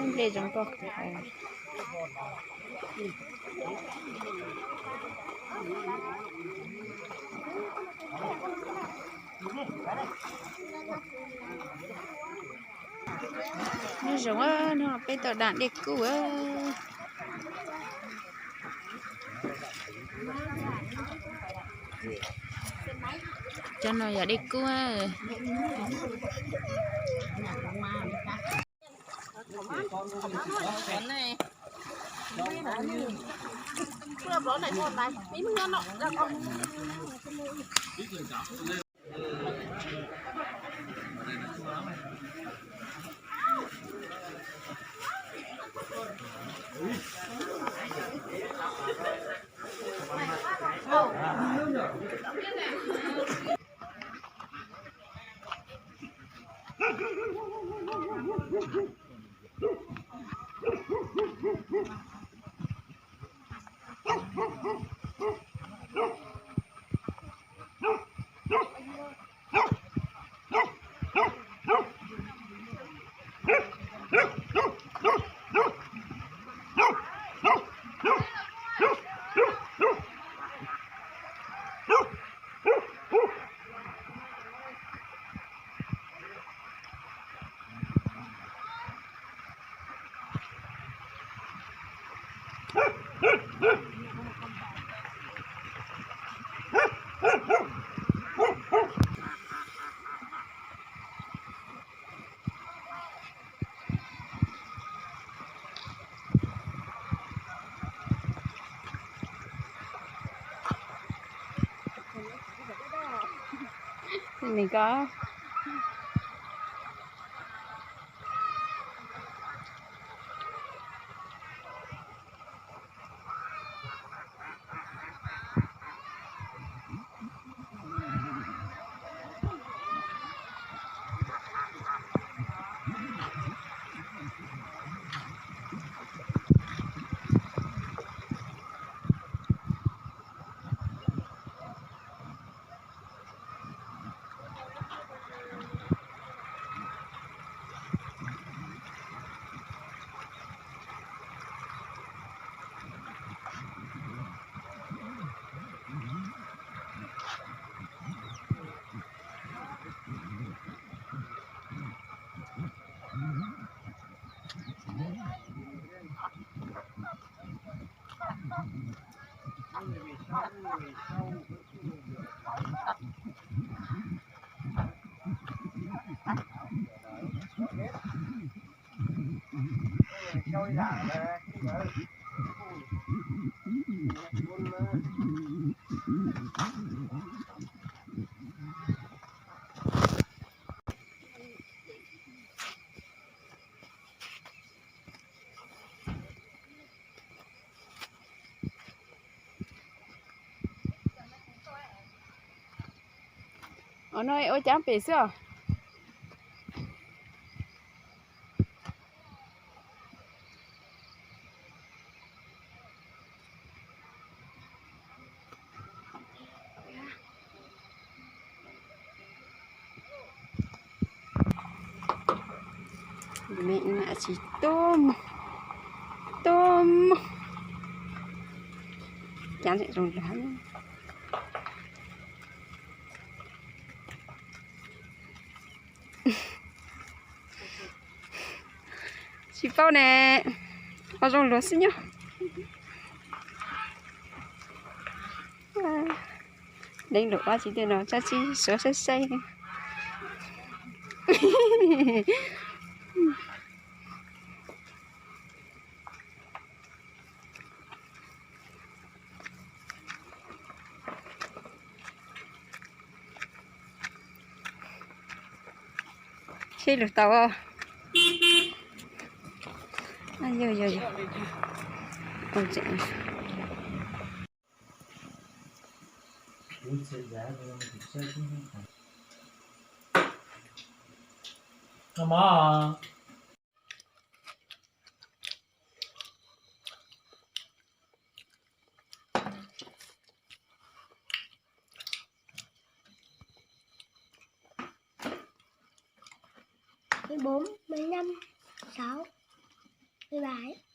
Nplej zoo nkauj. Nyob zoo, no peb tau dam dej kub. Cov no yog dej kub. Nws ko. Ua no ua cas pem xwb os? Tsis tuaj, tuaj, cas zoo lawm. Tsis paub ne, ho zoo luag xwb nyob. Deev lus dab tsi tiag no, tsab tsi suav saib saib. Seb lug tau. Yog, yog, yog. Bốn, mười lăm, sáu. Bye bye.